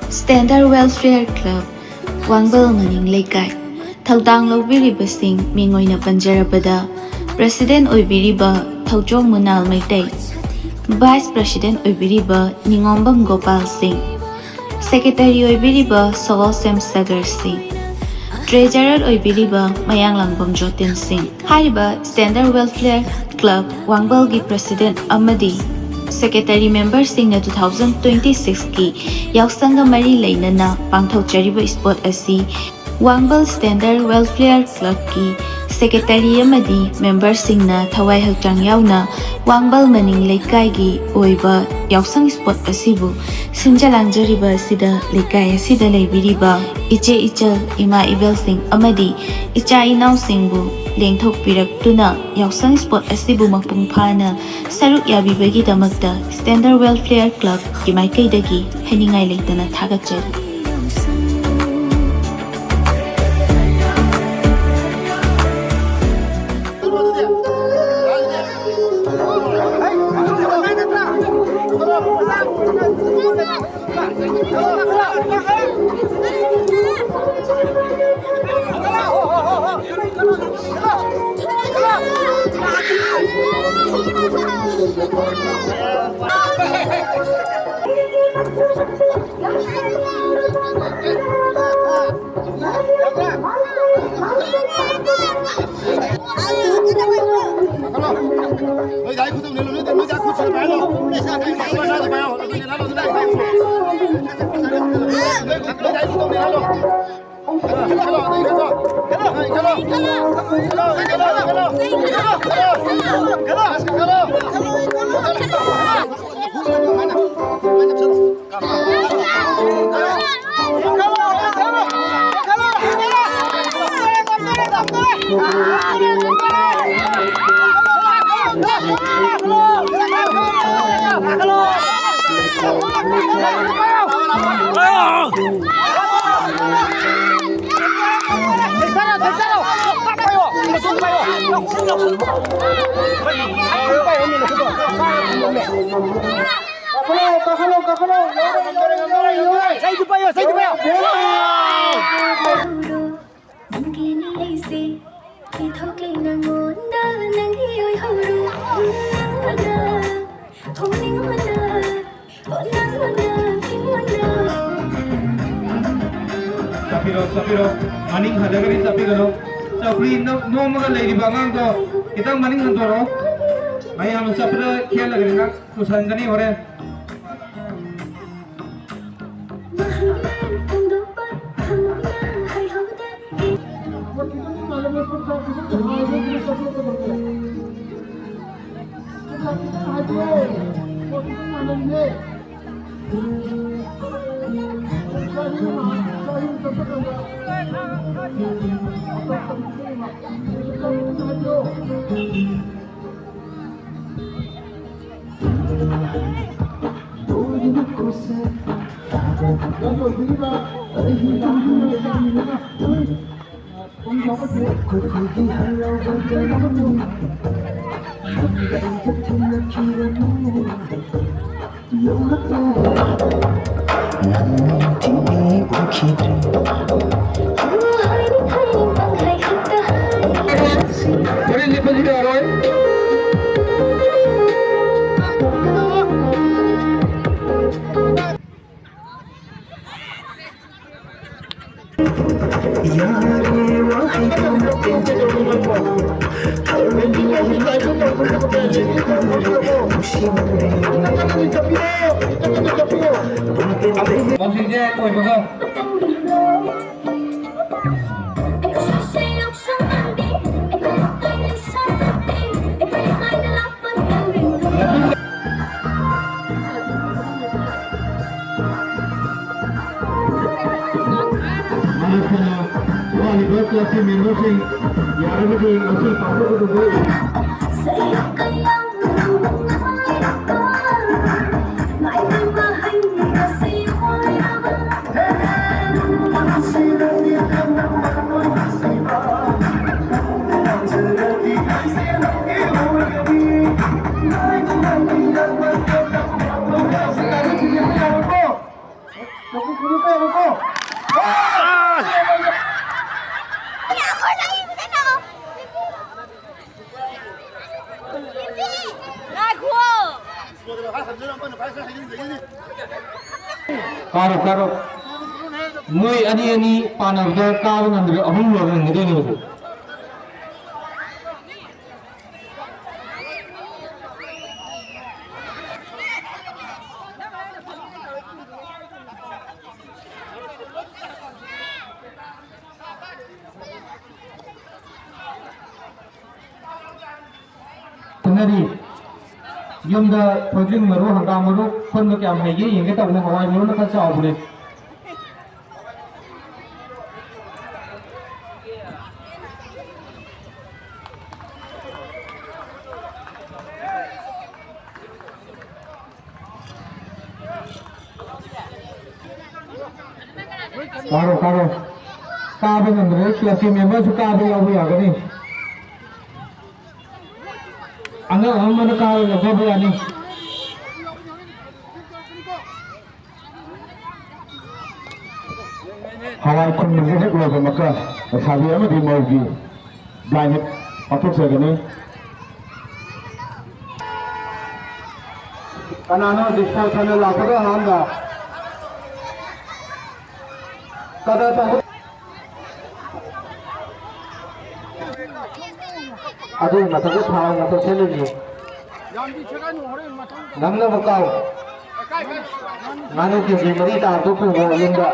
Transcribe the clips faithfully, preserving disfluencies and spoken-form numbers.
Standard Welfare Club, ꯋꯥꯡꯕꯜ ꯃꯅꯤꯡ ꯂꯩꯀꯥꯏ꯫ ꯊꯧꯗꯥꯡ ꯂꯧꯕꯤꯔꯤꯕꯁꯤꯡ ꯃꯤꯡ ꯑꯣꯏꯅ ꯄꯟꯖꯔꯕꯗ, President ꯑꯣꯏꯕꯤꯔꯤꯕ Thouchom ꯃꯨꯅꯥꯜ Meitei, Vice President ꯑꯣꯏꯕꯤꯔꯤꯕ ꯅꯤꯉꯣꯝꯕꯝ Gopal ꯁꯤꯡ, Secretary ꯑꯣꯏꯕꯤꯔꯤꯕ ꯁꯒꯣꯜꯁꯦꯝ ꯁꯒꯔ ꯁꯤꯡ, Treasurer ꯑꯣꯏꯕꯤꯔꯤꯕ ꯃꯌꯥꯡꯂꯥꯡꯕꯝ ꯖꯣꯇꯤꯟ ꯁꯤꯡ꯫ ꯍꯥꯏꯔꯤꯕ Standard Welfare Club ꯋꯥꯡꯕꯜꯒꯤ President ꯑꯃꯗꯤ Secretary memberꯁꯤꯡꯅ two thousand twenty sixꯀꯤ ꯌꯥꯎꯁꯪꯒ ꯃꯔꯤ ꯂꯩꯅꯅ ꯄꯥꯡꯊꯣꯛꯆꯔꯤꯕ sport ꯑꯁꯤ ꯋꯥꯡꯕꯜ Standard Welfare Clubꯀꯤ Secretary ꯑꯃꯗꯤ memberꯁꯤꯡꯅ ꯊꯋꯥꯏ ꯍꯛꯆꯥꯡ ꯌꯥꯎꯅ ꯋꯥꯡꯕꯜ ꯃꯅꯤꯡ ꯂꯩꯀꯥꯏꯒꯤ ꯑꯣꯏꯕ ꯌꯥꯎꯁꯪ sport ꯑꯁꯤꯕꯨ ꯁꯤꯟꯖ ꯂꯥꯡꯖꯔꯤꯕ ꯑꯁꯤꯗ ꯂꯩꯀꯥꯏ ꯑꯁꯤꯗ ꯂꯩꯕꯤꯔꯤꯕ ꯏꯆꯦ ꯏꯆꯜ, ꯏꯃꯥ ꯏꯕꯦꯜꯁꯤꯡ ꯑꯃꯗꯤ ꯏꯆꯥ ꯏꯅꯥꯎꯁꯤꯡꯕꯨ ꯂꯦꯡꯊꯣꯛꯄꯤꯔꯛꯇꯨꯅ ꯌꯥꯎꯁꯪ sport ꯑꯁꯤꯕꯨ ꯃꯄꯨꯡ ꯐꯥꯅ ꯁꯔꯨꯛ ꯌꯥꯕꯤꯕꯒꯤꯗꯃꯛꯇ Standard Welfare Clubꯀꯤ ꯃꯥꯏꯀꯩꯗꯒꯤ ꯍꯥꯏꯅꯤꯡꯉꯥꯏ ꯂꯩꯇꯅ ꯊꯥꯒꯠꯆꯔꯤ꯫ ꯆꯠꯄꯤꯔꯣ, ꯃꯅꯤꯡ ꯍꯜꯂꯒꯗꯤ ꯆꯠꯄꯤꯒꯅꯨ꯫ ꯆꯧꯀ꯭ꯔꯤ ꯅꯣ-, ꯅꯣꯝꯃꯒ ꯂꯩꯔꯤꯕ ꯑꯉꯥꯡꯗꯣ ꯈꯤꯇꯪ ꯃꯅꯤꯡ ꯍꯟꯗꯣꯔꯛꯑꯣ꯫ ꯃꯌꯥꯝꯅ ꯆꯠꯄꯗ ꯈꯦꯠꯂꯒꯗꯤ ꯅꯪ ꯇꯨꯁꯟꯒꯅꯤ ꯍꯣꯔꯦꯟ꯫ ꯍꯣꯔꯦꯟ ꯂꯦꯞꯄꯁꯨ ꯌꯥꯔꯣꯏ꯫ ꯃꯁꯤꯁꯦ ꯑꯣꯏꯕꯒ꯫ ꯃꯔꯛꯇ ꯋꯥꯠꯂꯤꯕ ꯀ꯭ꯂꯕꯀꯤ ꯃꯦꯝꯕꯔꯁꯤꯡ ꯌꯥꯔꯒꯗꯤ ꯉꯁꯤ ꯄꯥꯡꯊꯣꯛꯀꯗꯕ ꯉꯥꯏꯈꯨꯋꯣ꯫ ꯀꯥꯔꯣ, ꯀꯥꯔꯣ꯫ ꯃꯣꯏ ꯑꯅꯤ ꯑꯅꯤ ꯄꯥꯟꯅꯕꯗ ꯀꯥꯕ ꯉꯝꯗꯕ ꯑꯍꯨꯝ ꯂꯣꯏꯔ ꯉꯝꯒꯗꯣꯏꯅꯦ ꯍꯧꯖꯤꯛ꯫ ꯈꯟꯅꯔꯤ꯫ ꯌꯨꯝꯗ ꯊꯣꯏꯗꯤꯡ ꯃꯔꯨ, ꯍꯪꯒꯥꯝ ꯃꯔꯨ ꯈꯨꯟꯕ ꯀꯌꯥꯝ ꯍꯩꯒꯦ ꯌꯦꯡꯒꯦ ꯇꯧꯕꯅꯦ꯫ ꯍꯋꯥꯏ ꯃꯔꯨꯅ ꯈꯔ ꯆꯥꯎꯕꯅꯦ꯫ ꯀꯥꯔꯣ, ꯀꯥꯔꯣ꯫ ꯀꯥꯕ ꯉꯝꯗ꯭ꯔꯦ, ꯀ꯭ꯂꯕꯀꯤ ꯃꯦꯝꯕꯔꯁꯨ ꯀꯥꯕ ꯌꯥꯎꯕ ꯌꯥꯒꯅꯤ꯫ ꯑꯉꯝ ꯑꯉꯝꯕꯅ ꯀꯥꯔꯒ ꯂꯧꯊꯕ ꯌꯥꯅꯤ꯫ ꯍꯋꯥꯏ ꯈꯨꯟꯕꯁꯦ ꯍꯦꯛ ꯂꯣꯏꯕꯃꯛꯀ ꯂꯩꯁꯥꯕꯤ ꯑꯃꯗꯤ ꯃꯧꯒꯤ ꯕ꯭ꯂꯥꯏꯟ ꯍꯦꯛ ꯄꯥꯡꯊꯣꯛꯆꯒꯅꯤ꯫ ꯀꯅꯥꯅꯣ ꯗꯤꯁꯄꯣꯖꯤꯁꯟꯗ ꯂꯥꯛꯄꯗꯣ ꯑꯍꯥꯟꯕ? ꯀꯗꯔ ꯇꯧꯕ꯫ ꯑꯗꯨꯒꯤ ꯃꯊꯛꯇ ꯊꯥꯎ ꯉꯥꯛꯇ ꯁꯦꯠꯂꯤꯁꯦ꯫ ꯅꯪꯅꯕ ꯀꯥꯎ꯫ ꯉꯥꯅꯨ ꯀꯦꯖꯤ ꯃꯔꯤ ꯇꯥꯕꯗꯣ ꯄꯨꯈꯣ ꯌꯨꯝꯗ꯫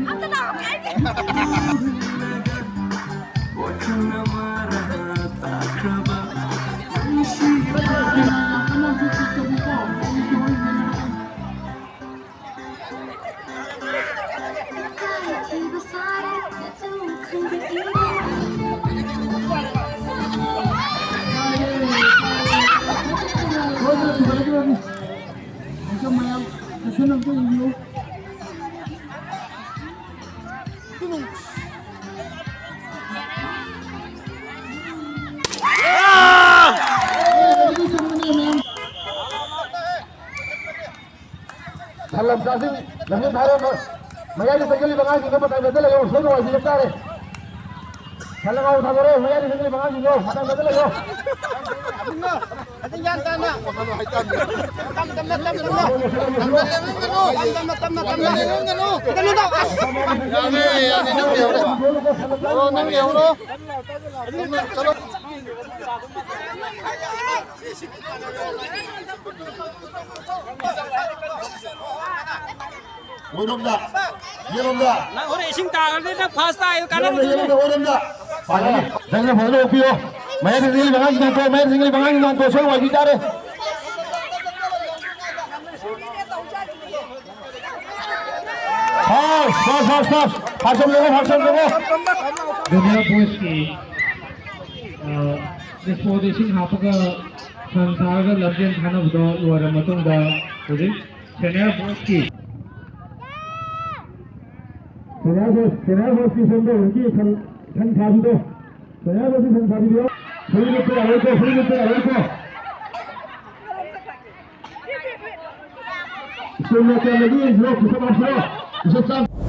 ꯑꯝꯇ ꯂꯥꯛꯑꯣ, ꯀꯥꯏꯗꯦ꯫ ꯁꯟ ꯂꯝꯁꯥꯁꯤꯡ ꯂꯝꯖꯦꯟ ꯊꯥꯔꯣ꯫ ꯃꯌꯥꯏꯗ ꯆꯪꯁꯤꯜꯂꯤꯕ ꯑꯉꯥꯡꯁꯤꯡꯗꯣ ꯃꯇꯥꯏ ꯃꯇꯥꯏꯗ ꯂꯩꯌꯣ, ꯁꯣꯏ ꯅꯨꯡꯉꯥꯏꯁꯤꯜꯂꯛ ꯇꯥꯔꯦ꯫ ꯁꯟ ꯂꯪꯉꯥꯎ ꯊꯥꯗꯣꯔꯦ, ꯃꯌꯥꯏꯗ ꯆꯪꯁꯤꯜꯂꯤꯕ ꯑꯉꯥꯡꯁꯤꯡꯗꯣ ꯃꯇꯥꯏ ꯃꯇꯥꯏꯗ ꯂꯩꯌꯣ꯫ ꯑꯗꯨ ꯒ꯭ꯌꯥꯟ ꯇꯥꯅ꯫ ꯇꯞꯅ, ꯇꯞꯅ, ꯇꯞꯅ, ꯇꯞꯅ꯫ ꯇꯞꯅ, ꯇꯞꯅ, ꯇꯞꯅ, ꯇꯞꯅ꯫ ꯀꯩꯅꯣ ꯇꯧ, ꯑꯁ꯫ ꯌꯥꯔꯦ, ꯌꯥꯔꯦ, ꯅꯪ ꯂꯩꯍꯧꯔꯣ꯫ ꯑꯣ, ꯅꯪ ꯂꯩꯍꯧꯔꯣ꯫ ꯆꯠꯂꯣ꯫ ꯑꯣꯏꯔꯣꯝꯗ, ꯌꯦꯠꯂꯣꯝꯗ꯫ ꯅꯪ ꯍꯣꯔꯦꯟ ꯏꯁꯤꯡ ꯇꯥꯈ꯭ꯔꯗꯤ ꯅꯪ ꯐꯥꯔꯁ ꯇꯥꯏ, ꯌꯦꯠꯂꯣꯝꯗ, ꯀꯥꯟꯅꯕ ꯌꯦꯠꯂꯣꯝꯗ, ꯑꯣꯏꯔꯣꯝꯗ꯫ ꯐꯖꯅ, ꯐꯖꯅ ꯑꯣꯛꯄꯤꯌꯣ꯫ ꯃꯌꯥꯏꯗ ꯆꯪꯁꯤꯜꯂꯤꯕ ꯑꯉꯥꯡꯁꯤꯡ ꯉꯥꯛꯄꯤꯌꯣ, ꯃꯌꯥꯏꯗ ꯆꯪꯁꯤꯜꯂꯤꯕ ꯑꯉꯥꯡꯁꯤꯡ ꯉꯥꯛꯄꯤꯌꯣ, ꯁꯣꯏ ꯋꯥꯏꯕꯤ ꯇꯥꯔꯦ꯫ ꯐꯥꯎ, ꯐꯥꯎ, ꯐꯥꯎ, ꯐꯥꯎ꯫ ꯐꯥꯎ ꯆꯣꯡꯗꯣꯛꯑꯣ, ꯐꯥꯎ ꯆꯣꯡꯗꯣꯛꯑꯣ꯫ ꯖꯨꯅꯤꯌꯔ ꯕꯣꯏꯁꯀꯤ, ꯑ, ꯗꯤꯁꯄꯣꯗ ꯏꯁꯤꯡ ꯍꯥꯞꯄꯒ ꯁꯟ ꯊꯥꯔꯒ ꯂꯝꯖꯦꯟ ꯊꯥꯅꯕꯗꯣ ꯂꯣꯏꯔ ꯃꯇꯨꯡꯗ ꯍꯧꯖꯤꯛ ꯁꯦꯅꯤꯌꯔ ꯕꯣꯏꯁꯀꯤ, ꯁꯦꯅꯤꯌꯔ ꯕꯣꯏꯁ, ꯁꯦꯅꯤꯌꯔ ꯕꯣꯏꯁꯀꯤ ꯁꯟ, ꯁꯟ ꯊꯥꯕꯤꯗꯣ, ꯁꯦꯅꯤꯌꯔ ꯕꯣꯏꯁꯀꯤ ꯁꯟ ꯊꯥꯕꯤꯗꯣ꯫ ꯐꯨꯔꯤꯠ ꯂꯤꯠꯄ ꯌꯥꯔꯣꯏꯀꯣ, ꯐꯨꯔꯤꯠ ꯂꯤꯠꯄ ꯌꯥꯔꯣꯏꯀꯣ꯫ ꯁ꯭ꯀꯨꯜ ꯂꯣꯀꯦꯜꯗꯒꯤ ꯌꯦꯡꯁꯤꯔꯣ, ꯄꯨꯁꯞ ꯍꯥꯞꯁꯤꯔꯣ? ꯄꯨꯁꯞ ꯆꯥꯝ-,